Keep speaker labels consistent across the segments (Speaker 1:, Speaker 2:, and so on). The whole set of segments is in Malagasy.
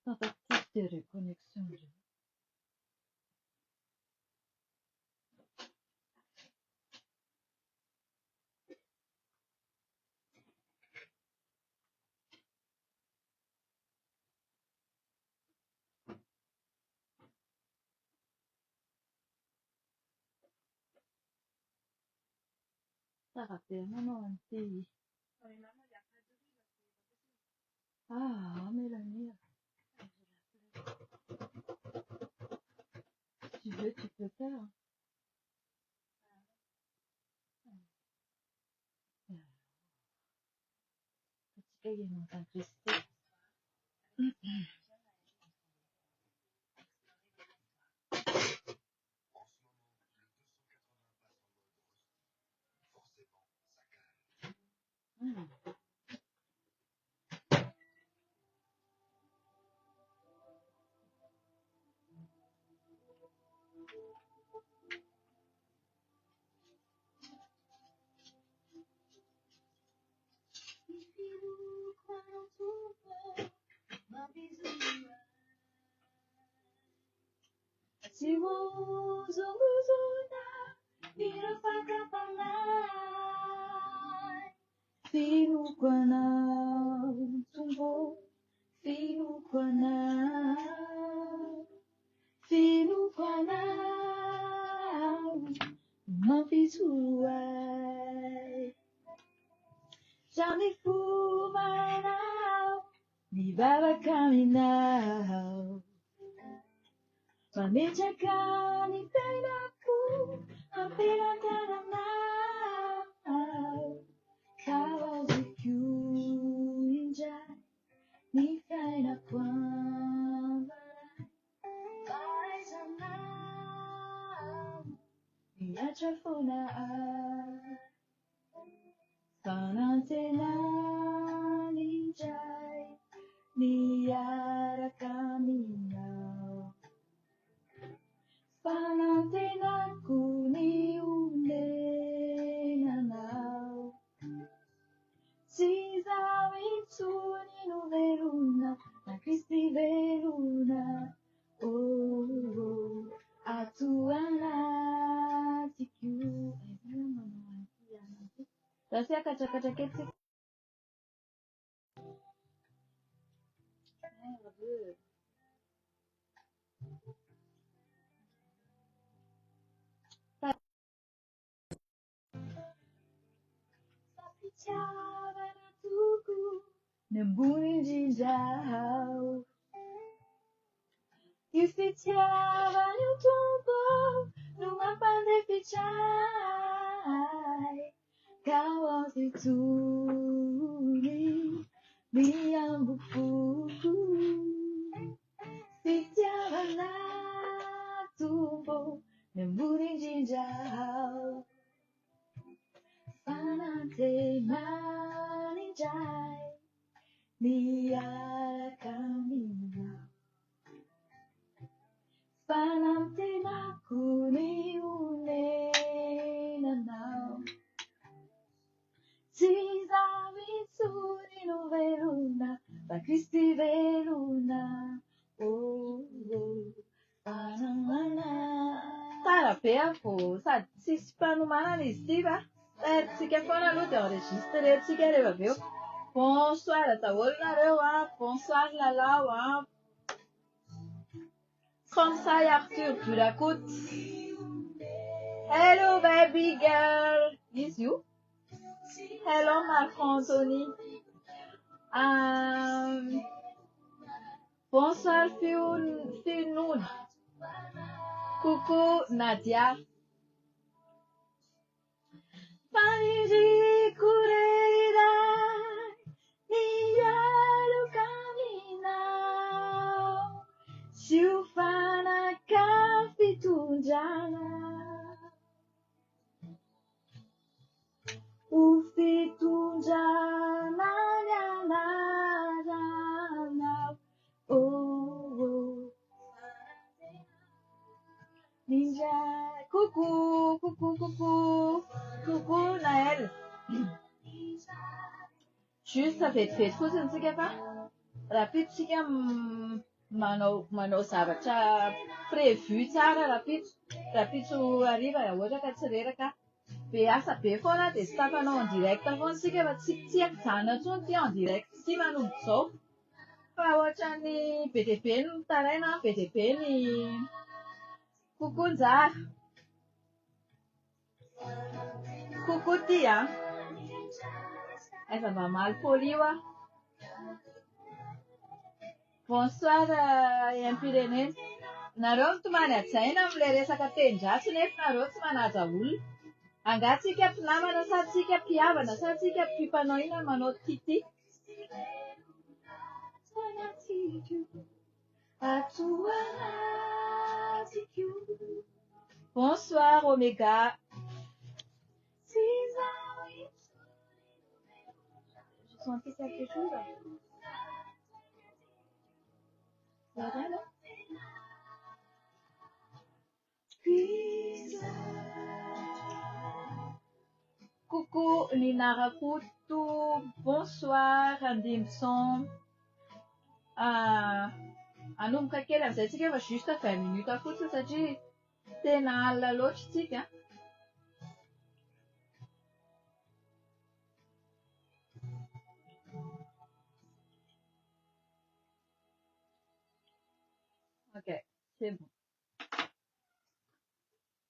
Speaker 1: Tentative de reconnexion indray. Tsara be manao an'ity. Ah, Mélanie. Si tu veux, tu peux faire. Antsika hianatra Kristy. Tsy hozongozona ireo fakam-panahy. Finoako anao, Tompo, finoako anao, finoako anao, mampijoro ahy. Za mifoha anao, mivavaka aminao. Mametraka ny tenako am-pelatananao. Ka azoko indray ny fiainako am-panahy. Fahaizanao mihatra foana ahy. Fanantenana indray miaraka aminao. Fanantenako ny honenanao. Tsy izaho intsony no velona, fa Kristy velona. Oh, oh, ato anatiko. Aiza manao an'ity an'ity? Lasa hiakatrakatra kely tsika. Merde. Fitiavana tokoa ny ambony indrindra ao. Io fitiavana io Tompo no mampandefitra ahy. Ka ho azy intsony ny ambom-poko. Fitiavana Tompo ny ambony indrindra ao. Fanantenana indray miaraka aminao. Fanantenako ny honenanao. Tsy izaho intsony no velona, fa Kristy velona. Oh, oh. Tsara be an vao sady tsisy fanomanana izy ity fa tairintsika foana aloha dia enregistrer-tsika rehefa avy eo. Bonsoir daholo nareo an, bonsoir Lalao an. Kansai Arthur Dulakout. Hello baby girl. Izy io. Hello Marco Anthony. Bonsoir Finoana. Coucou Nadia. Faniriako re iray ny hialoka aminao sy ho fanaka fitondrana. Ho fitondrana ny anaranao. Oh, oh. Indray. Coucou, coucou, coucou. Coucou Naël. Juste vetivety fotsiny tsika fa rahampitso tsika. Manao manao zavatra prévu tsara rahampitso, rahampitso hariva raha ohatra ka tsy reraka aho. Be asa be foana dia tsy tafanao en direct foana isika fa tsy tsy hijanona intsony ity en direct ity manomboka izao. Fa ohatran'ny be dia be ny mitaraina, be dia be ny Coucou Njara. Coucou ty a. Aiza mba mal poli io aho. Bonsoir aim-pirenena. Nareo mitomany hajaina amin'ilay resaka teny-dratsy nefa nareo tsy manaja olona. Angaha tsika mpinamana sa tsika mpihavana sa tsika mpipanao inona manao tity? Bonsoir Omega. Je sentais quelque chose. Coucou Nina Rakoto, bonsoir Andimbison. Hanomboka kely amin'izay tsika fa juste 20 minutes fotsiny satria tena alina loatra isika. Ok, c'est bon.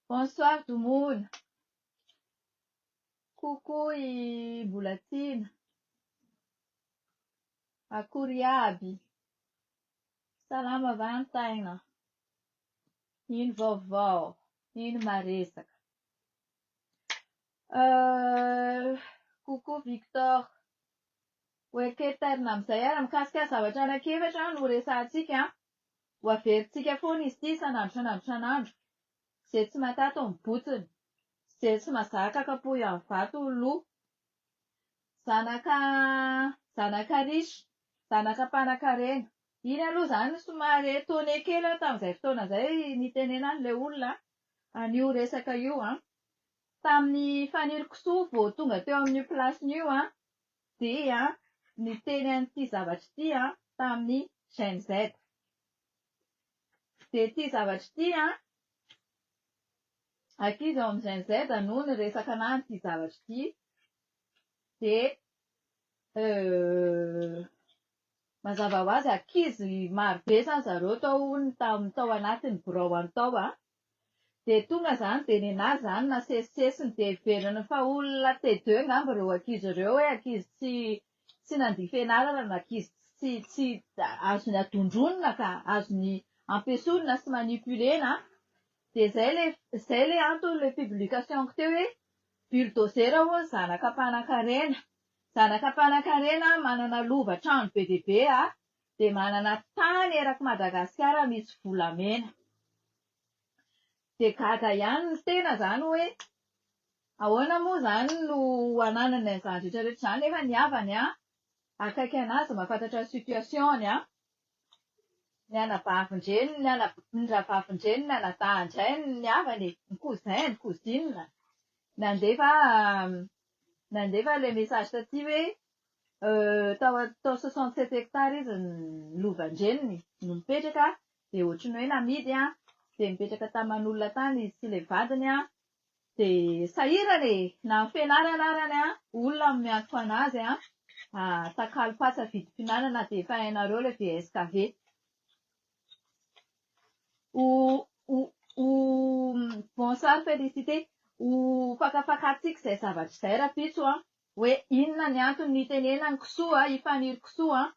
Speaker 1: Bonsoir Domoina. Coucou i Mbolatiana. Akory aby. Salama va ny taina? Ino vaovao? Ino maresaka? Coucou Victor. Ho eketerina amin'izay ary mikasika zavatra anankiefatra no resahantsika. Ho averintsika foana izy ity isan'andro isan'andro isan'andro. Izay tsy matato ny botsiny. Izay tsy mazaka kapohy amin'ny vato ny loha. Zanaka zanaka riche, zanaka mpanankarena. Iny aloha izany somary étonné kely aho tamin'izay fotoana izay nitenenan'ilay olona an'io resaka io an. Tamin'ny Fanirikisoa vao tonga teo amin'io place-ny io an, dia niteny an'ity zavatra ity an tamin'ny Gen Z. Dia ity zavatra ity an, ankizy ao amin'ny Gen Z no niresaka anah an'ity zavatra ity. Dia mazava ho azy ankizy marobe izany zareo tao hono tao anatin'ny birao any tao an. Dia tonga izany dia nenazy izany nasesisesiny dia heveriny fa olona T2 angamba ireo ankizy ireo hoe ankizy tsy tsy nandia fianarana na ankizy tsy tsy azony adondronina ka, azony ampiesonina sy manipuler-na. Dia izay ilay izay ilay anton'ilay publication-ko teo hoe bulldozer hono zanaka mpanankarena. Zanaka mpanankarena manana lova trano be dia be dia manana tany erak'i Madagasikara misy volamena. Dia gaga ihany ny tena izany hoe ahoana moa izany no ananany an'izany rehetra rehetra izany nefa ny havany an, akaiky an'azy mahafantatra ny situation-ny an, ny anabavin-dreniny, ny ana- ny rahavavin-dreniny, ny anadahin-drainy, ny havany e, ny cousin, ny cousine. Nandefa nandefa ilay message taty hoe tao tao 67 hectares izy ny lovan-dreniny no mipetraka dia ohatran'ny hoe namidy an, dia nipetraka taman'olona tany izy sy ilay vadiny an, dia sahirana e! na ny fianarana arany an, olona no miantoka an'azy an, takalo patsa vidim-pihinanana dia efa hainareo ilay VSKV. Ho ho ho bonsoir Félicité, ho fakafakantsika izay zavatra izay rahampitso an, hoe inona ny antony nitenenan'i kisoa, i Faniry kisoa an,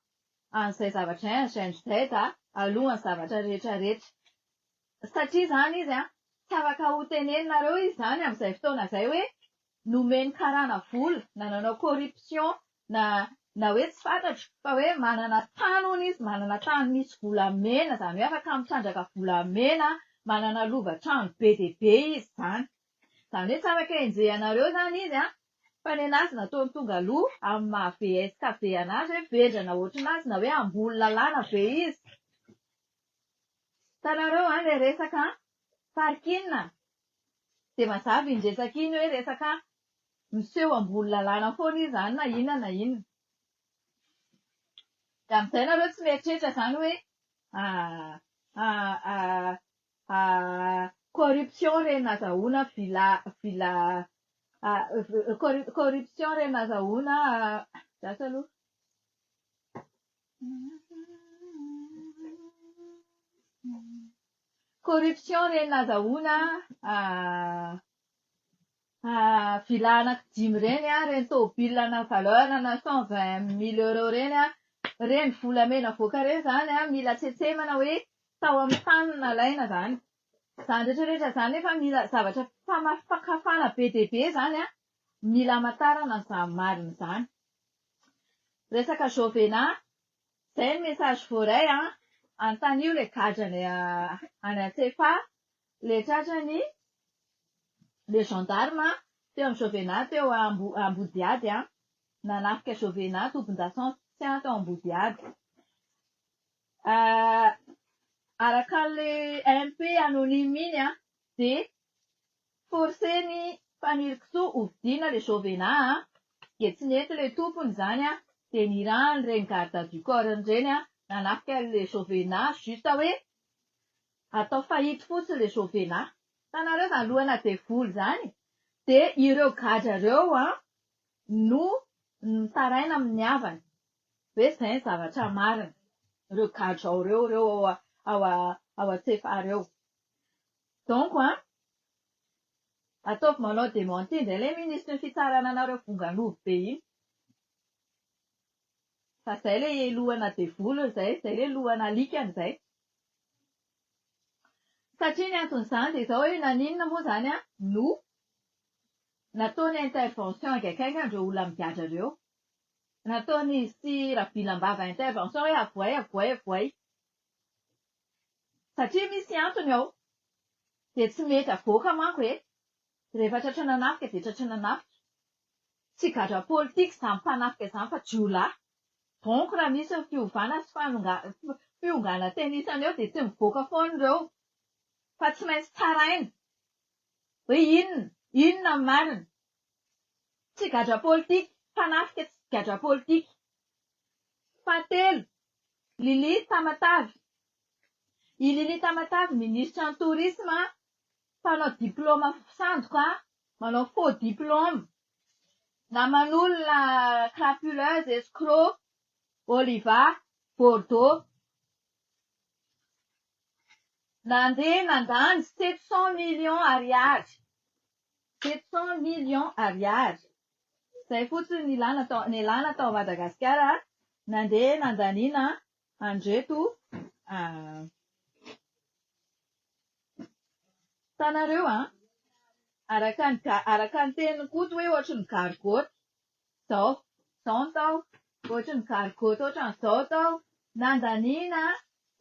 Speaker 1: an'izay zavatra izay any Gen Z alohan'ny zavatra rehetra rehetra. Satria izany izy an, tsy afaka ho teneninareo izy izany amin'izay fotoana izay hoe nomeny karana vola na nanao corruption na na hoe tsy fantatro fa hoe manana tany hono izy, manana tany misy volamena, izany hoe afaka mitrandraka volamena, manana lova trano be dia be izy izany. Izany hoe tsy afaka enjehanareo izany izy an, fa nenazy nataony tonga aloha amin'ny maha VSKV anazy hoe vendrana ohatrin'azy na hoe ambony lalàna ve izy. Hitanareo an ilay resaka parking dia mazava iny resaka iny hoe resaka miseho ambony lalàna foana izy izany na inona na inona. Dia amin'izay nareo tsy mieritreritra izany hoe. Corruption ireny nazahoana villa villa corruption ireny nazahoana lasa aloha. Corruption ireny nazahoana villa anaky dimy ireny, ireny tômôbila ana valeur ana 120 000 euros ireny, ireny volamena avoaka ireny izany mila tsetsemana hoe tao amin'ny tany no nalaina izany. Izany rehetra rehetra izany nefa mila zavatra famafakafana be dia be izany mila hamantarana an'izany marina izany. Resaka Jovena, izay ny message voaray an, anontanio ilay gadra any any Antsefahy, ilay tratran'ny le gendarme teo amin'ny Jovena teo Ambodihady an, nanafika Jovena tobin-dasantsy tao Ambodihady. Araka an'ilay MP anonyme iny an, dia forcer-n'i Fanirikisoa hovidiana ilay Jovena an, dia tsy nety ilay tompony izany an, dia nirahany ireny garde du corps-ny ireny an, nanafika an'ilay Jovena juste hoe atao faillite fotsiny ilay Jovena. Hitanareo izany lohana devoly izany? Dia ireo gadra ireo an no mitaraina amin'ny havany hoe izay ny zavatra marina, ireo gadra ao ireo, ireo ao ao Antsefahy ireo. Donc an, ataovy manao démenti indray ilay minisitry ny fitsarana anareo vongan'ovy be iny. Fa izay ilay lohana devoly izay, izay ilay lohana alikany izay. Satria ny anton'izany dia izao hoe naninona moa izany no nataony intervention haingankaingana ireo olona migadra ireo. Nataon'izy sy Rabilambava intervention hoe avoay, avoay, avoay. Satria misy antony ao. Dia tsy mety avoaka manko e. Rehefa tratra nanafika dia tratra nanafika. Tsy gadra politika izany mpanafika izany fa jiolahy. Donc raha misy ny fiovana sy fionganan-tenisany eo dia tsy mivoaka foana ireo fa tsy maintsy tsaraina hoe inona, inona ny marina. Tsy gadra politika, mpanafika tsy gadra politika. Fahatelo, Lily Tamatave. I Lily Tamatave minisitry ny tourisme, mpanao diplaoma sandoka, manao faux diplôme. Naman'olona crapuleuse, escroc, Oliva, Bordeaux. Nandeha nandany 700 millions ariary. 700 millions ariary. Izay fotsiny nilana tao, nialana tao Madagasikara, nandeha nandaniana an'ireto Hitanareo an! Araka ny araka ny tenin'i Koto hoe ohatry ny gargotte. Izao, izao ny tao. Ohatry ny gargotte ohatran'izao tao. Nandaniana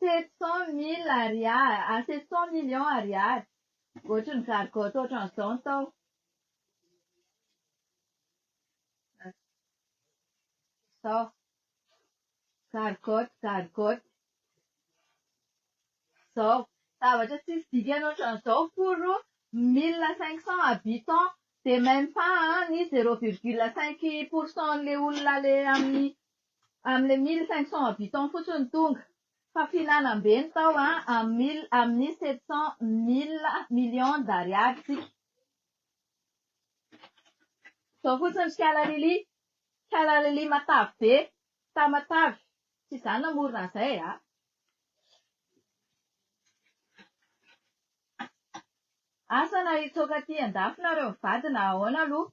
Speaker 1: 700 000 ariary, 700 millions ariary. Ohatry ny gargotte ohatran'izao ny tao. Izao. Gargotte, gargotte. Zao. Zavatra tsisy dikany ohatran'izao pour 1500 habitants dia même pas ny zéro virgule cinq pour cent an'le olona le amin'ny amin'le 1500 habitants fotsiny tonga. Fa fihinanam-be ny tao amin'ny mille amin'ny 700 000 millions d'ariary tsika. Zao fotsiny ry Kala Lily. Kala Lily matavy be. Tamatavy. Tsy izaho namorona an'izay a! Asa na hitsoaka aty andafy nareo mivady na ahoana aloha.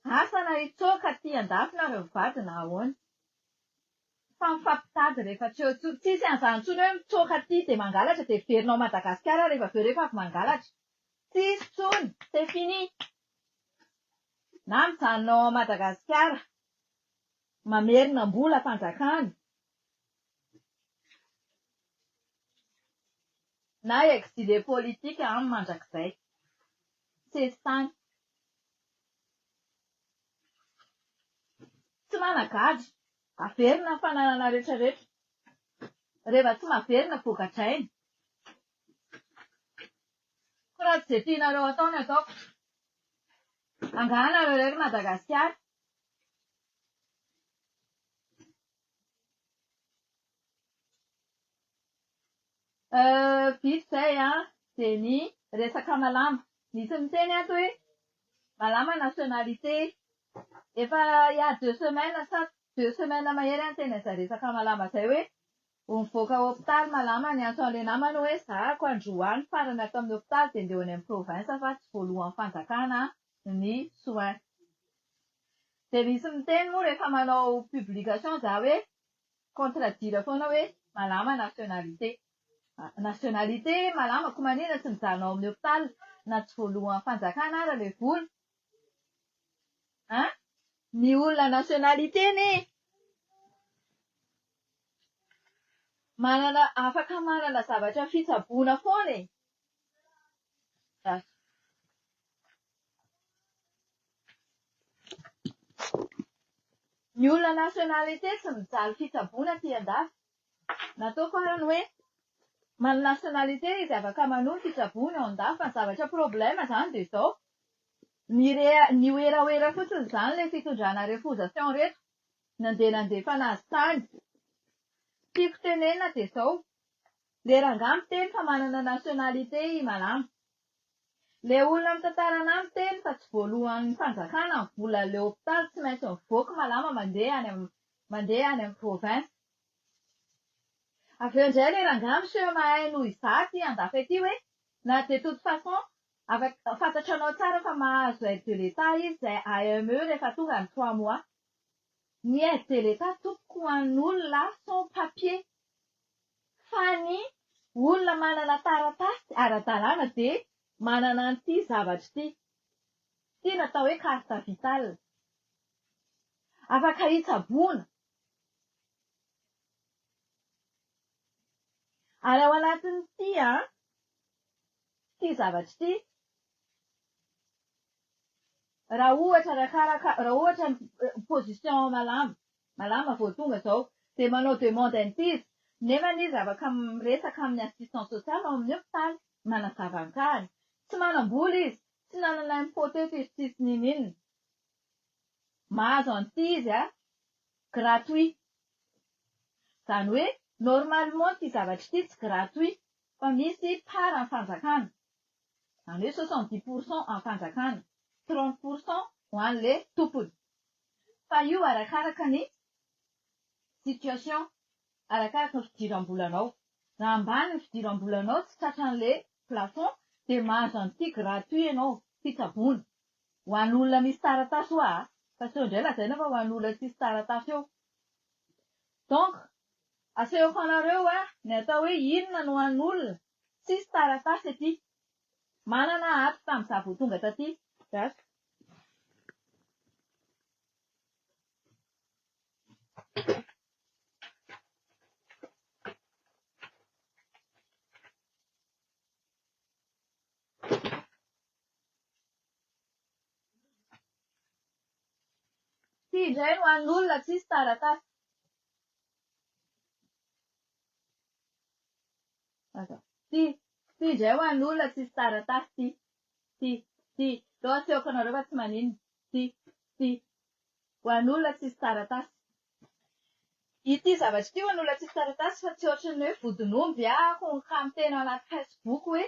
Speaker 1: Asa na hitsoaka aty andafy nareo mivady na ahoana. Fa mifampitady rehefa tsy eo intsony. Tsisy an'izany intsony hoe mitsoaka aty dia mangalatra dia miverina ao Madagasikara rehefa avy eo rehefa avy mangalatra. Tsisy intsony. C'est fini. Na mijanona ao Madagasikara mamerina mbola fanjakana. Na exilé politique any mandrakizay. Sesitany. Tsy managadra. Averina ny fananana rehetra rehetra. Reva tsy maverina voagadraina. Ko raha tsy izay tianareo atao ny ataoko. Angaha nareo irery Madagasikara. Vita izay an, dia ny resaka malama. Misy miteny ato hoe malama nationalité. Efa il y a deux semaines sa deux semaines mahery aho niteny an'izay resaka malama izay hoe mivoaka hopitaly malama niantso an'ilay namany hoe zahako androany farany ato amin'ny hopitaly dia ndeha ho any amin'ny province fa tsy voalohan'ny fanjakana ny soins. Dia misy miteny moa rehefa manao publication za hoe contredire foana hoe malama nationalité. Nationalité malama ko manina tsy mijanona ao amin'ny hôpital na tsy voalohan'ny fanjakana ara le vola an! Ny olona nationalité anie manana afaka manana zavatra fitsaboana foana e! Ny olona nationalité tsy mijaly fitsaboana aty andafy. Nataoko ary ny hoe manana nationalité izy afaka manohy ny fitsaboany ao andafy fa ny zavatra problème zany dia izao, niwerawera fotsiny izany ilay fitondrana refosation reto nandeha nandefa anazy tany. Tiako tenenina dia izao, le rangahy miteny fa manana nationalité i Malama. Le olona mitantara anah miteny fa tsy voalohan'ny fanjakana ny volan'le hopitaly tsy maintsy mivoaka malama mandeha any am mandeha any am province. Avy eo indray le rangahy miseho mahay noho izaho aty andafy aty hoe na de toute façon afaka fantatranao tsara fa mahazo aide de l'etat izy zay AME rehefa tonga ny trois mois. Ny aide de l'etat tompoko ho an'olona sans papier Fa ny olona manana taratasy ara-dalàna dia manana an'ity zavatra ity. Ity no atao hoe carte vitale. Afaka hitsaboana. Ary ao anatin'ity an, ity zavatra ity, raha ohatra arakaraka, raha ohatra ny position malama, Malama vao tonga izao dia manao demande an'ity izy nefany izy afaka miresaka amin'ny assistant social ao amin'ny hopitaly manazava ny cas-ny. Tsy manam-bola izy, tsy nanana impôt teto izy tsisy ninininona. Mahazo an'ity izy a, gratuit. Izany hoe normalement ity zavatra ity tsy gratuit fa misy part an'ny fanjakana. Izany hoe 70 pour cent an'ny fanjakana, 30 pour cent ho an'ilay tompony. Fa io arakaraka ny situation, arakaraka ny fidiram-bolanao. Raha ambany ny fidiram-bolanao tsy tratran'le plafond dia mahazo an'ity gratuit ianao, fitsaboana. Ho an'olona misy taratasy hoa a! Fa sao indray lazaina fa ho an'olona tsisy taratasy eo. Donc, asehoko anareo hoa ny atao hoe inona no an'olona tsisy taratasy aty. Manana aho ato tamin'izaho vao tonga taty. Gasy. Ity indray no an'olona tsisy taratasy. Ity, ity indray ho an'olona tsisy taratasy ity. Ty, ty, zao asehoko anareo fa tsy maninona, ty, ty, ho an'olona tsisy taratasy. Ity zavatra ity ho an'olona tsisy taratasy fa tsy ohatran'ny hoe vodin'omby aho ka miteny ao anaty facebook hoe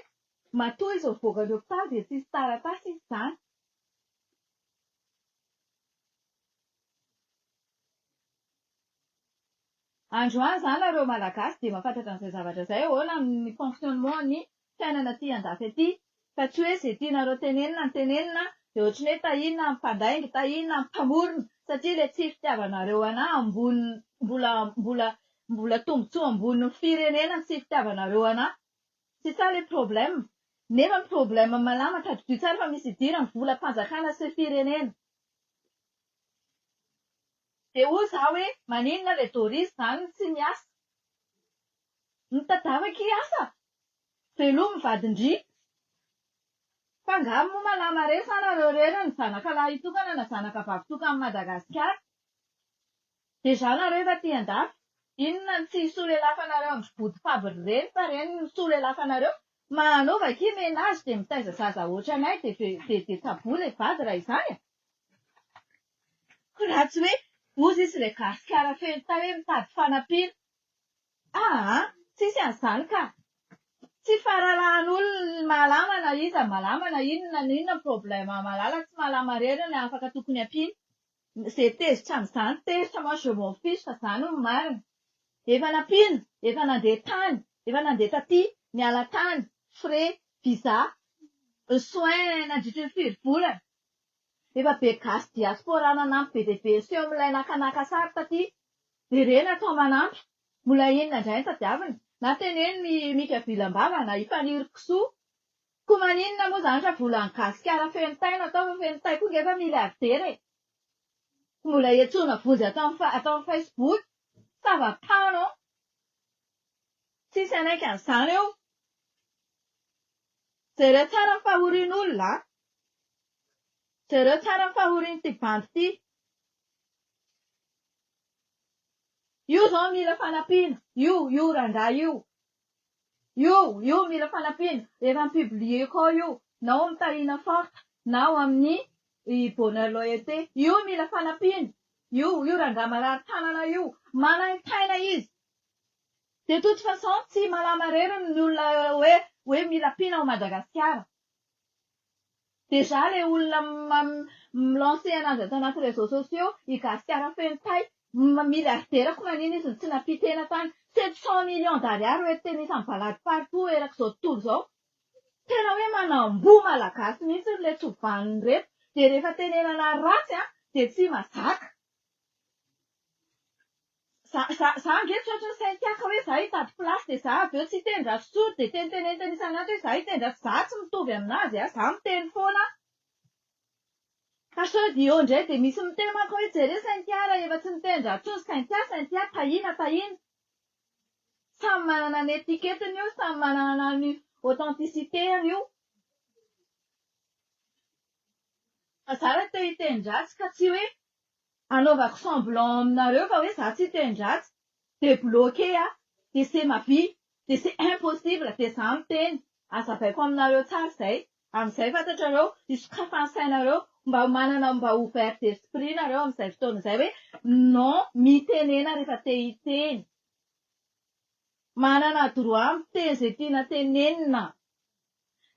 Speaker 1: matoa izy mivoaka ny hopitaly dia tsisy taratasy izy izany. Androany izany nareo Malagasy dia mahafantatra an'izay zavatra izay ahoana ny fonctionnement ny fiainana aty andafy aty fa tsy hoe izay tianareo tenenina no tenenina dia ohatran'ny hoe tahina ny mpandainga, tahina ny mpamorona satria ilay tsy fitiavanareo anah ambony mbola mbola mbola tombotsoa ambonin'ny firenena ny tsy fitiavanareo anah. C'est ça le problème. Nefa ny problème malama tadidio tsara fa misy idiran'ny volam-panjakana sy firenena. Dia hoy za hoe maninona le Doris zany no tsy miasa? Mitadiava akia asa! Velomy ny vadin-dry! Fa angaha moa malama re sa nareo irery ny zanaka lahitokana na zanaka vavitokan'i Madagasikara? Déjà nareo efa aty andafy, inona no tsy hisolelafanareo amin-dry Botofaby ireny fa ireny no misolelafanareo? Manaova akia ménage dia mitaiza zaza ohatranay dia dia tsaboy ilay vady raha izany e! Ko raha tsy hoe ozy izy ilay gasikara feno tay hoe mitady fanampiana. Aa! Tsisy an'izany ka! Tsy faralahan'olona ny malama na iza malama na inona na inona problème malala tsy malama rery ny afaka tokony ampiana. Ze tezitra amzany tezitra moi je m'en fiche fa zany no marina. Efa nampiana, efa nandeha tany, efa nandeha taty, niala tany, frais, visa, soins nandritry ny firy volana. Efa be gasy diaspora nanampy be dia be niseho amin'ilay nakanaka sary taty. Dia ireny atao manampy. Mbola inona indray no tadiavina? Na teneno i Mika vilam-bava na i Faniry kisoa. Koa maninona moa izany raha volan'i Gasikara feno tay no atao fa feno tay koa nge efa milliardaire e! Ko mbola iantsoana vonjy ato amin'ny Facebook? Ça va pas non? Tsisy hanaiky an'izany eo. Jereo tsara ny fahorian'olona a! Jereo tsara ny fahorian'ity bandy ity. Io zao mila fanampiana, io, io rangahy io. Io, io mila fanampiana. Efa ni-publier-ko ao io, na ao amin'ny Tahina Forte, na ao amin'ny Bonheur Loyauté. Io mila fanampiana. Io, io rangahy marary tanana io. Manaintaina izy. De toute façon tsy malama irery ny olona hoe, hoe mila ampiana ao Madagasikara. Déjà le olona mi-lancer anazy ato anaty réseaux sociaux i gasikara feno tay milliardaire ko manina izy no tsy nampitena tany 700 millions d'ariary hoe tena isan'ny balade partout erak'izao tontolo izao tena hoe manamboa malagasy mihitsy le tsy ho vanona ireto dia rehefa tenenana ratsy an dia tsy mazaka Za za za ange tsy ohatry ny Cynthia ka hoe za hitady place dia za avy eo tsy hiteny ratsy intsony dia teniteneniteny isan'andro hoe za hiteny ratsy, za tsy mitovy aminazy a, za miteny foana ka sao dia eo indray dia misy miteny manko hoe jereo Cynthia raha efa tsy miteny ratsy intsony Cynthia Cynthia Tahina Tahina. Samy manana ny étiquette-ny io, samy manana ny authenticité-ny io. Fa za raha te hiteny ratsy ka tsy hoe Anaovako semblant aminareo fa hoe za tsy hiteny ratsy dia bloqué aho dia c'est ma vie dia c'est impossible dia za miteny azavaiko aminareo tsara izay amin'izay fantatrareo hisokafan'ny sainareo mba manana mba ouvert d'esprit nareo amin'izay fotoana izay hoe non mitenena rehefa te hiteny manana droit miteny izay tiana tenenina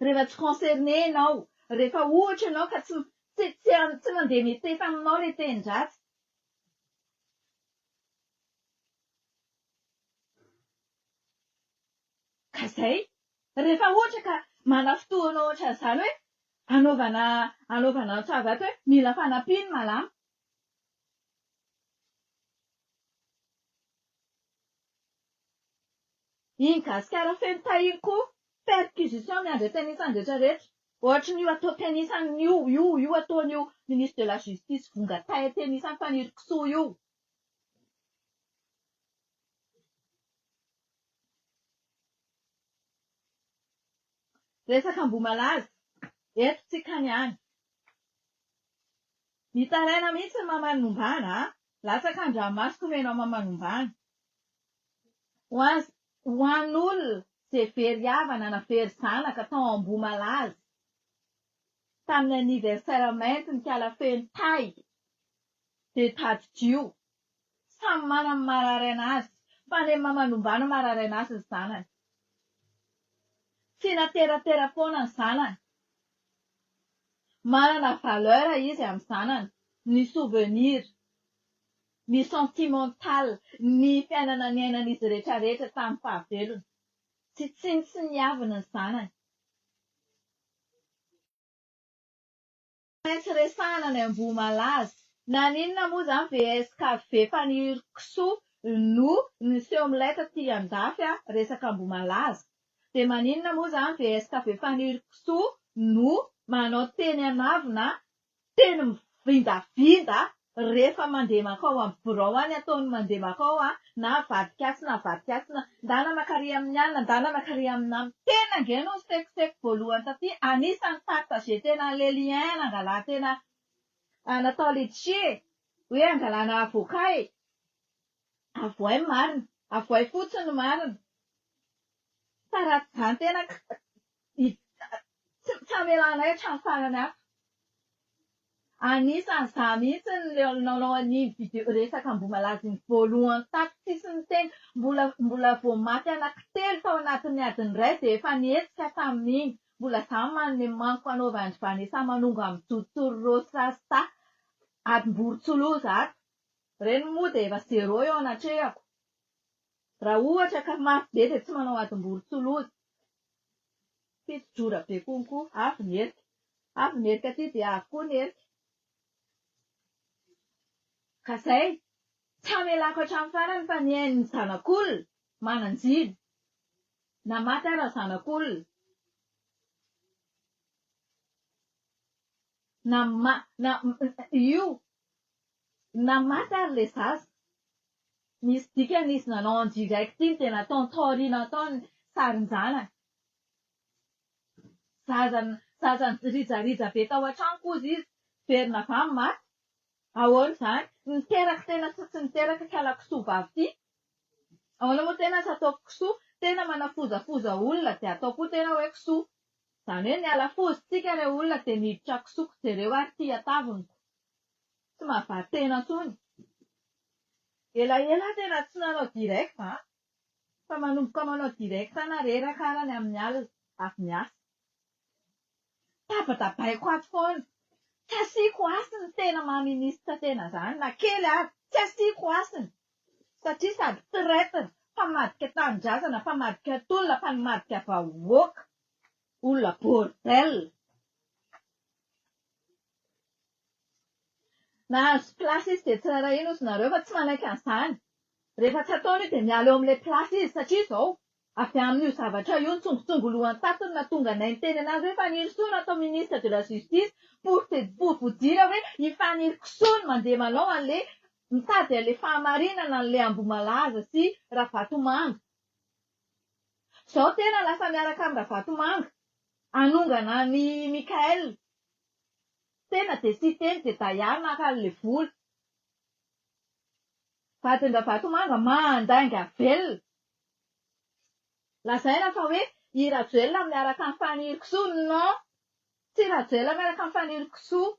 Speaker 1: rehefa tsy concerné ianao, rehefa ohatra ianao ka tsy tsy tsy tsy mandeha mitefa aminao ilay teny-dratsy. Ka izay, rehefa ohatra ka manafintohina ohatran'izany hoe anaovana anaovana antso avy ato hoe mila fanampiana malama. Iny gasikara feno tahiry koa perquisition miandry an-tenisany rehetra rehetra. Ohatry ny io atao tenisany io io io ataon'io ministre de la justice vonga tay tenisany faniry kisoa io. Resaka Ambohimalaza, eto tsika ny any. Mitaraina mihitsy ny mamanombana a! Latsaka an-dranomasoko no enao mamanombana. Ho an ho an'olona ze very havana na very zanaka tao Ambohimalaza tamin'ny anniversaire mainty nikala feno tay dia tadidio samy manana ny marary anazy fa ny mamanombana marary anazy ny zanany. Tsy nateratera foana ny zanany. Manana valeur izy amin'ny zanany, ny souvenir, ny sentimental, ny fiainana niainan'izy rehetra rehetra tamin'ny fahavelony. Tsy tsinontsiniaviny ny zanany. Maintsy resahana ny Ambohimalaza. Naninona moa zany VSKV Faniry kisoa no niseho milay taty andafy a resaka Ambohimalaza? Dia maninona moa zany VSKV Faniry kisoa no manao teny an'avona teny mivindavinda rehefa mandeha mankao amin'ny birao any ataony mandeha mankao a na avadika atsy na avadika atsy na ndana makary amin'ny anona ndana makary amin'ny namana. Tena ange no nisekoseko voalohany taty anisan'ny partager tena an'le lien nangalan-tena natao letchi e! Hoe angalana avocat e! Avoay ny marina, avoay fotsiny ny marina fa raha tsy izany tena tsy hamelanay hatramin'ny farany ato. Anisany za mihitsy ny nanao an'iny video resaka Ambohimalaza iny voalohany tato tsisy niteny mbola mbola vao maty anankitelo tao anatin'ny adiny iray dia efa nihetsika tamin'iny mbola za manome manko anaovan-dry Vanessa Manongo amin'ny Jotory Rose Rasta adim-borontsoloza ato ireny moa dia efa zéro eo anatrehako raha ohatra ka mafy be dia tsy manao adim-borontsoloza Piti-drora be konko, avy ny erika. Avy ny erika aty dia avy koa ny erika. Ka zay, tsy hamelako hatramin'ny farany fa ny ain'ny zanak'olona manan-jiny. Na maty ara ny zanak'olona. Na ma, na, io, na maty ary le zaza. Misy dikany izy nanao en direct iny dia nataony taoriana tao ny sarin-janany. Zaza zaza nirijarija be tao an-tranoko hozy izy, verina avy any maty. Ahoana izany? Niteraka tena sa tsy niteraka kala kisoa vavy ity? Ahoana moa tena tsy ataoko kisoa? Tena manafozafoza olona dia atao koa tena hoe kisoa. Izany hoe niala foza tsika ilay olona dia niditra kisoa jereo ary ity hatavoniko. Tsy mahavaha tena intsony. Elaela aho tena tsy nanao direct an! Fa manomboka manao direct na reraka ara ny amin'ny alina avy miasa. Tabatabaiko ato foana. Tsy asiako hasiny tena maha ministre tena zany na kely ary. Tsy asiako hasiny. Satria sady traitre, mpamadika tanindrazana, mpamadika tolona, mpamadika vahoaka. Olona bordel. Nahazo place izy dia tsy rarahina ozy nareo fa tsy manaiky an'izany. Rehefa tsy ataony io dia miala eo amin'ilay place izy satria izao, avy amin'io zavatra io nitsongotsongo lohany tato no nahatonga anay niteny anazy hoe Fanirisoa no atao ministre de la justice pour te pour vous dire hoe i Fanirikisoa no mandeha manao an'ilay mitady an'ilay fahamarinana an'ilay Ambohimalaza sy Ravatomanga. Izao tena lasa miaraka amin'i Ravatomanga hanongana an'i Mickaël. Tena dia Siteny dia Daya naka an'ilay vola. Vadin-dRavatomanga mandainga velona. Lazaina fa hoe i Rajoelina miaraka amin'i Fanirikisoa, non! Tsy Rajoelina miaraka amin'i Fanirikisoa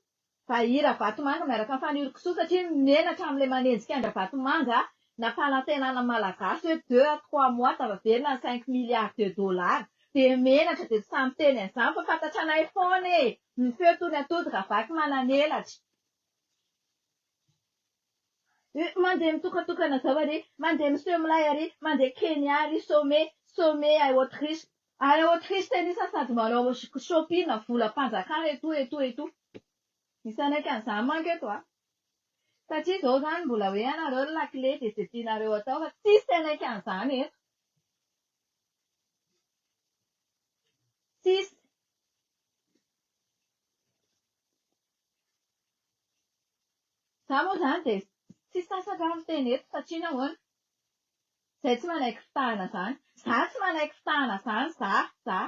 Speaker 1: fa i Ravatomanga miaraka amin'i Fanirikisoa satria menatra amin'ilay manenjika an-dRavatomanga nampanantenana Malagasy hoe deux à trois mois tafaverina ny cinq milliards de dollars. Dia menatra dia tsy sahy miteny an'izany fa fantatranay foana e! Ny feo toy ny atody raha vaky manan'elatra. Mandeha mitokatokana zao ary, mandeha miseho milay ary, mandeha Kenya ary, sommet, sommet à Autriche. Any Autriche tena isan sady manao shopping volam-panjakana et tout et tout et tout. Misy hanaiky an'izany manko eto a. Satria izao izany mbola hoe ianareo ny lakile dia izay tianareo atao fa tsisy hanaiky an'izany eto. Tsisy. Za moa zany dia tsy sasatra aho miteny eto satria nahoana? Zay tsy manaiky fitahana zany. Za tsy manaiky fitahana zany za, za.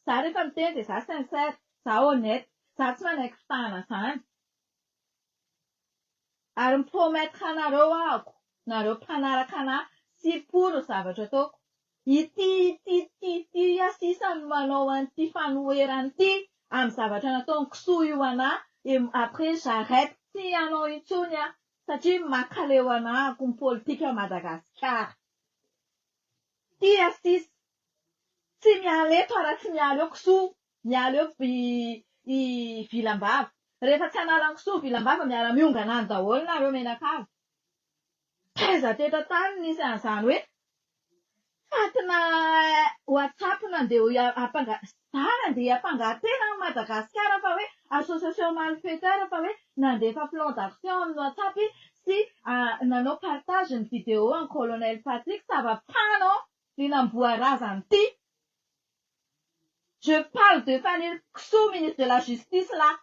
Speaker 1: Za rehefa miteny dia za sincère, za honnête. Za tsy manaiky fitahana zany. Ary mi-promettre anareo ahako, nareo mpanaraka anah sy pour ny zavatra ataoko. Ity ity ity ity aho sisa no manao an'ity fanoherana ity amin'ny zavatra nataon'i kisoa io anah et après j'arrête tsy hanao intsony aho satria mankaleo anah ko ny politika Madagasikara. Ity aho sisa. Tsy miala eto aho raha tsy miala eo kisoa, miala eo i i vilambava. Rehefa tsy hanala ny kisoa vilambava miara miongana any daholo nareo mianakavy. Taiza teto an-tany nisy an'izany hoe fatina WhatsApp nandeha hampanga, za nandeha hiampanga tena any Madagasikara fa hoe association malfaiteur fa hoe nandefa plan d'action amin'ny WhatsApp sy nanao partage ny vidéo an'i colonel Patrick, ça va pas non ny namboarazany ity. Je parle de Fanirikisoa ministre de la justice là.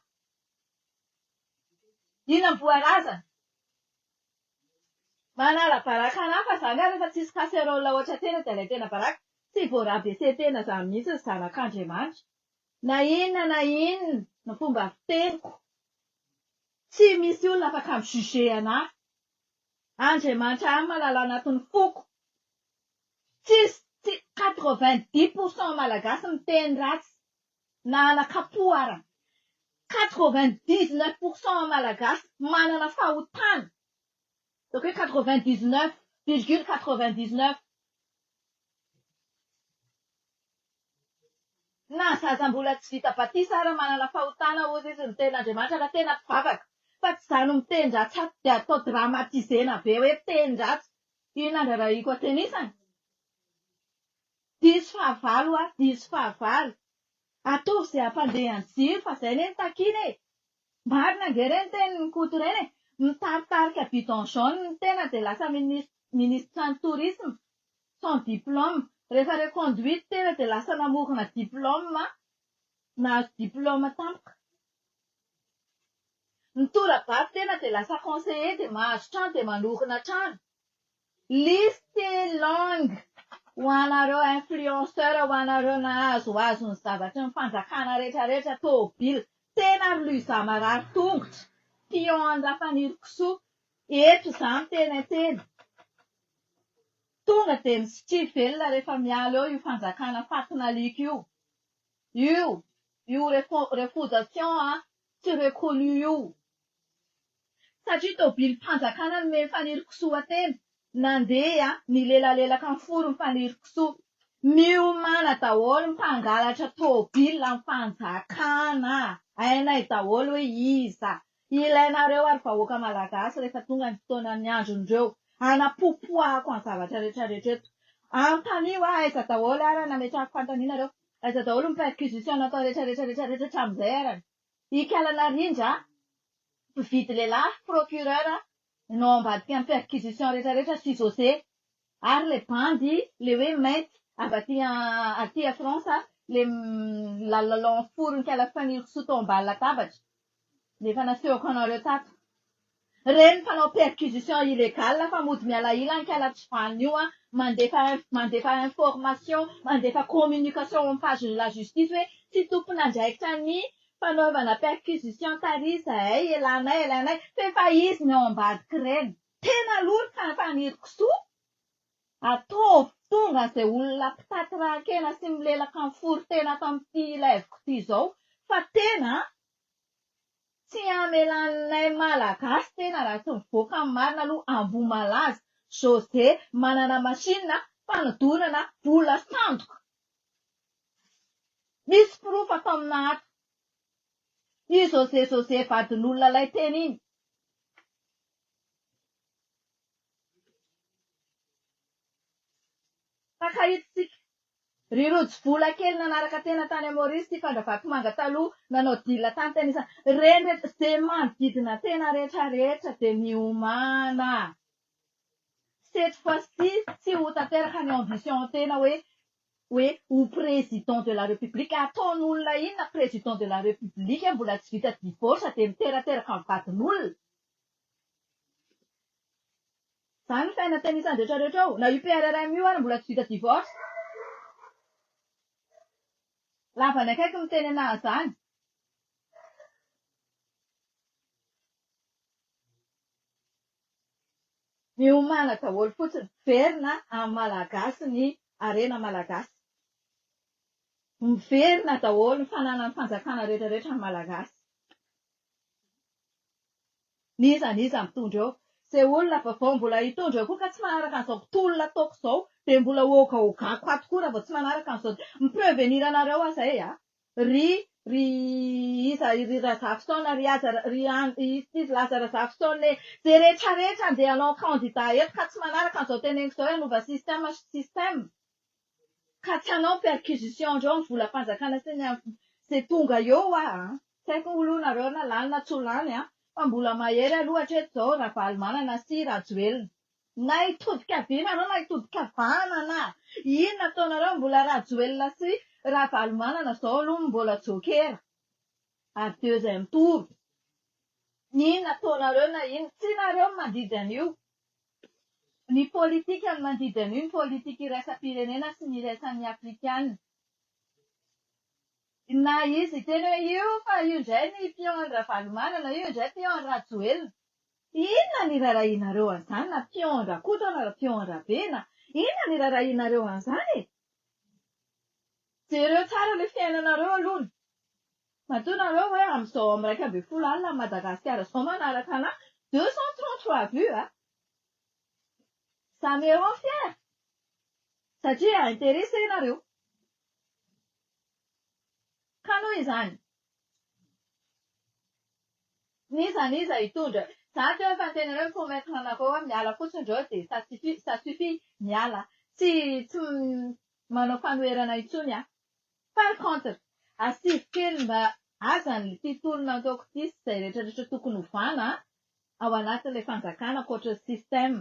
Speaker 1: Inona amboarazana? Manala baraka anah fa za nga rehefa tsisy casserole ohatra tena dia alain-tena baraka? Tsy vao rabaisser tena zany mihitsy ny zanak'Andriamanitra. Na inona na inona ny fomba fiteniko, tsy misy olona afaka mi-juger anah. Andriamanitra ihany mahalala anatin'ny foko. Tsisy, tsy, 90 pour cent malagasy miteny ratsy na anakapo ara. 99 pour cent Malagasy manana fahotana, ataoko hoe 99,99. Na zaza mbola tsy vita batisa ara manana fahotana hozy izy ny tenin'Andriamanitra raha tena mpivavaka. Fa tsy izany miteny ratsy ato dia atao dramatisena be hoe teny ratsy. Inona andrarahiko atenisany? Diso fahavalo hoa, diso fahavalo. Ataovy izay hampandeha ny jiro fa izay anie no takiana e! Marina ange ireny tenin'i Koto ireny e! Mitaritarika bidon jaune ny tena dia lasa ministre ny tourisme sans diplôme. Rehefa reconduite tena dia lasa namorona diplôme, nahazo diplôme tampoka. Nitora-bato tena dia lasa conseiller dia mahazo trano dia manorina trano. Liste longue ho anareo influenceur ho anareo nahazoazo ny zavatry ny fanjakana rehetra rehetra tôbila tena ry Luza marary tongotra pion an'i Rafanirikisoa eto za miteny antena tonga dia misitria velona rehefa miala eo io fanjakana fatin'alika io io io refondation tsy reconnu io. Satria tobilim-panjakana nomen'i Fanirikisoa tena, nandeha nilelalelaka ny foron'i Fanirikisoa. Miomàna daholo mpangalatra tobile am fanjakana. Hainay daholo hoe iza. Ilainareo ary vahoaka malagasy rehefa tonga ny fotoanan'ny andron'ireo. Hanapopoahako ny zavatra rehetra rehetra eto. Anontanio aho aiza daholo ary nametrahako fanontaniana nareo. Aiza daholo ny perquisition natao rehetra rehetra rehetra rehetra hatramin'izay arany. Ikala Narindra, mpividy lehilahy, procureur, no ao ambadiky ny perquisition rehetra rehetra sy José ary le bandy le hoe mainty avy aty aty à France le milalao ny foron'i Ikala Fanirisoa tao ambany latabatra le efa nasehoko anareo tato. Reny mpanao perquisition illegale fa mody miala ila ny kala tsy vanona io an, mandefa mandefa information, mandefa communication ao amin'ny page-n'ny la justice hoe tsy tompon'andraikitra ny fanaovana perquisition tary izahay, elanay elanay, fa efa izy ny ao ambadik'ireny. Tena aloha ry Fanirikisoa, ataovy tonga izay olona mpitaty raha-kena sy milelaka ny foron-tena ato amin'ity live-ko ity izao fa tena an! Tsy hamelanay Malagasy tena raha tsy mivoaka ny marina aloha Ambohimalaza José manana machine fanodonana vola sandoka. Misy porofo ato amina ato. I José José vadin'olona ilay teny iny. Takahita tsika. Ry rojo vola kely nanaraka tena tany Maurice sy Fandravatomanga taloha nanao deal tany tena isan reny rehetra ze manodidina tena rehetra rehetra de miomàna cette fois ci tsy ho tanteraka ny ambition tena hoe hoe ho président de la république ataon'olona inona président de la république mbola tsy vita divorce de miterateraka ny vadin'olona Zany ny fiainana tena isan'ny rehetra rehetra ao. Na io PRRM io ary mbola tsy vita divorce. Lavany akaiky miteny anahy zany. Miomàna daholo fotsiny. Miverina amin'ny Malagasy ny harena Malagasy. Miverina daholo ny fananan'ny fanjakana rehetra rehetra amin'ny Malagasy. N'iza n'iza mitondra eo. Ze olona vaovao mbola hitondra eo koa ka tsy manaraka an'izao tolona ataoko izao dia mbola hogaogako ato koa raha vao tsy manaraka an'izao mi-prevenir anareo aho zay a! Ry ry iza ry Razafisaona ry Haja ry an iza izy Laza Razafisaona e! Ze rehetra rehetra andeha hanao candidat eto ka tsy manaraka an'izao teneniko izao hanova système système ka tsy hanao perquisition ndreo ny volam-panjakana sy ny ze tonga eo hoa a! Tsy haiko aloha nareo na lany na tsy ho lany a! Fa mbola mahery aloha hatreto izao Ravalomanana sy Rajoelina. Na hitodika havia nareo na hitodika havanana inona ataonareo mbola Rajoelina sy Ravalomanana izao aloha no mbola joker ary deuxième tour. Inona ataonareo na inona tsy nareo no mandidy an'io. Ny politika no mandidy an'io, ny politika iraisam-pirenena sy ny iraisan'ny Afrikana. Na izy hiteny hoe io fa io indray ny pion an'i Ravalomanana, io indray pion an'i Rajoelina. Inona ny irarahianareo an'izany na pion an-dRakoto na pion an-dRabe na inona ny irarahianareo an'izany e? Jereo tsara ilay fiainanareo aloha. Matoa nareo hoe amin'izao amin'ny 11 alina Madagasikara izao manaraka anah, 233 vues a! Ça me rend fier satria intéressé nareo. Ka noho izany, n'iza n'iza hitondra, za teo efa niteny anareo mi-promettre anareo hoe miala fotsiny reo dia ça suffit, ça suffit, miala, tsy tsy manao fanoherana intsony aho. Par contre, asivo kely mba azany ity tolona ataoko ity sy izay rehetra rehetra tokony hovana ao anatin'ilay fanjakana ankoatra ny système.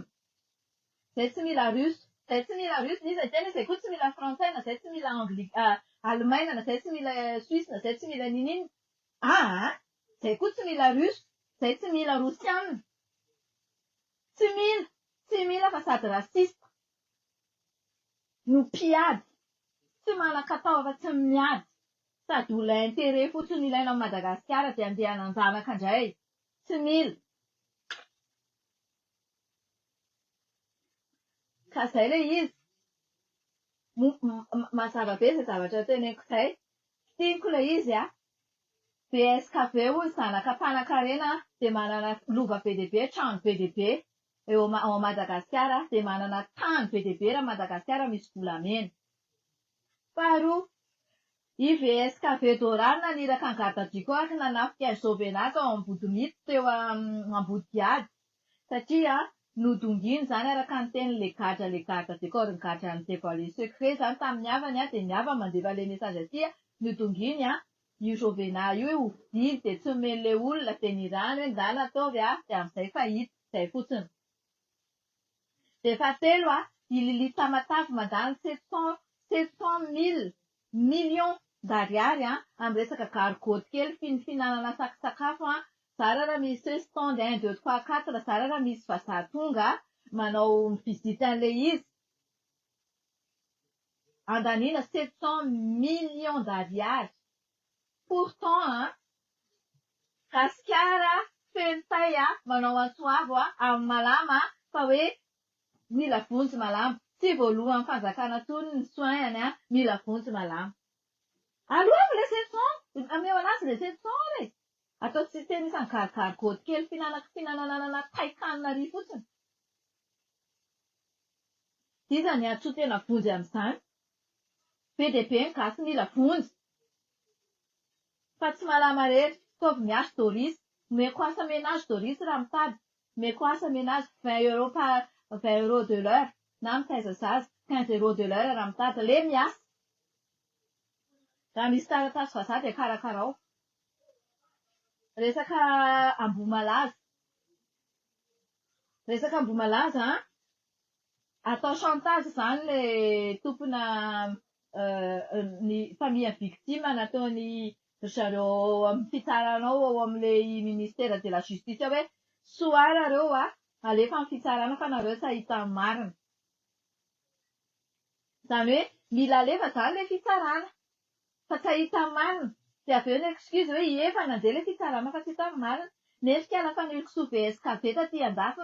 Speaker 1: Zay tsy mila russe. Zay tsy mila russe, n'iza hiteny hoe zay koa tsy mila frantsay na zay tsy mila angli alemaina na zay tsy mila suisse na zay tsy mila niniana. Aa! Zay koa tsy mila russe, zay tsy mila rosiana. Tsy mila, tsy mila fa sady raciste no mpiady. Tsy manan-katao afa-tsy ny miady. Sady olona intérêt fotsiny no ilaina amin'i Madagasikara dia andeha hananjanaka indray. Tsy mila. Ka zay le izy. Mazava be zay zavatra teneniko zay. Tiako le izy a. VSKV hoy zanaka mpanakarena dia manana lova be dia be, trano be dia be eo ao Madagasikara dia manana tany be dia be raha Madagasikara misy volamena. Faharoa, i VSKV Dora naniraka an'i Garde du corps nanafika an'i Jovena tao Ambodimity teo Ambodihady satria nodonginy izany araka ny tenin'ilay gadra ilay garde du corps nigadra ni-devoiler secret izany tamin'ny havany dia ny havany mandefa ilay message aty nodonginy io Jovena io hoe hovidiany dia tsy nomen'ilay olona dia nirahany hoe ndana ataovy dia amin'izay fa hita izay fotsiny. Dia fahatelo i Lily Tamatave mandany 700 700 mille millions d'ariary amin'ny resaka gargotte kely fihinanana sakasakafo zara raha misy hoe stand un deux trois quatre zara raha misy vazaha tonga manao mi-visite an'ilay izy andaniana 700 millions d'ariary. Pourtant Gasikara feno tay manao antso avo amin'ny malama fa hoe mila vonjy malama. Tsy voalohan'ny fanjakana intsony ny soin-ny mila vonjy malama. Aloavy le 700, ameo anazy le 700 re. Atao tsy tena isan'ny gargotte kely fihinanana taikanina ary fotsiny. Iza ny antso tena vonjy amin'izany? Be dia be ny gasy mila vonjy. Fa tsy malama irery. Ataovy miasa Doris. Omeko asa ménage Doris raha mitady. Omeko asa ménage 20 euros par 20 euros de l'heure na mitaiza zaza 15 euros de l'heure raha mitady. Le miasa. Raha misy taratasy vazaha dia karakarao. Resaka Ambohimalaza. Resaka Ambohimalaza an. Atao chantage izany ilay tompona ny famille victime nataony ry zareo ao amin'ny fitsarana ao, ao amin'ilay ministère de la justice ao hoe soa nareo a, alefa amin'ny fitsarana fa nareo tsy hahita ny marina. Izany hoe mila alefa izany ilay fitsarana fa tsy hahita ny marina. Dia avy eo ny excuse hoe ie efa nandeha ilay fitsarana fa tsy hita ny marina. Nefa ikala Fanirisoa VSKV taty andafy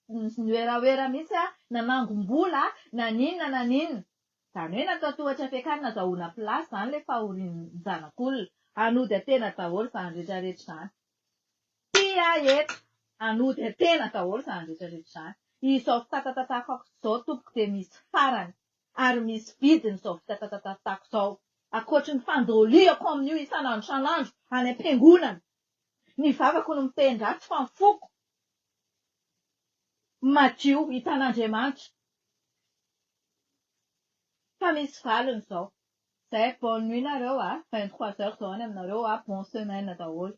Speaker 1: niwerawera mihitsy nanangom-bola na n'inona na n'inona. Izany hoe natao tohatra fiakarana azahoana place izany ilay fahorian-janak'olona. Hanody an-tena daholo izany rehetra rehetra izany. Tia eto, hanody an-tena daholo izany rehetra rehetra izany. Izao fitatatatako izao tompoko dia misy farany ary misy vidiny izao fitatatatako izao. Ankoatry ny fandoliako amin'io isan'andro isan'andro any am-piangonana. Ny vavako no miteny ratsy fa ny foko madio hitan'Andriamanitra fa misy valiny izao. Zay bonne nuit nareo a, 23 heures zao any aminareo a, bonne semaine daholo.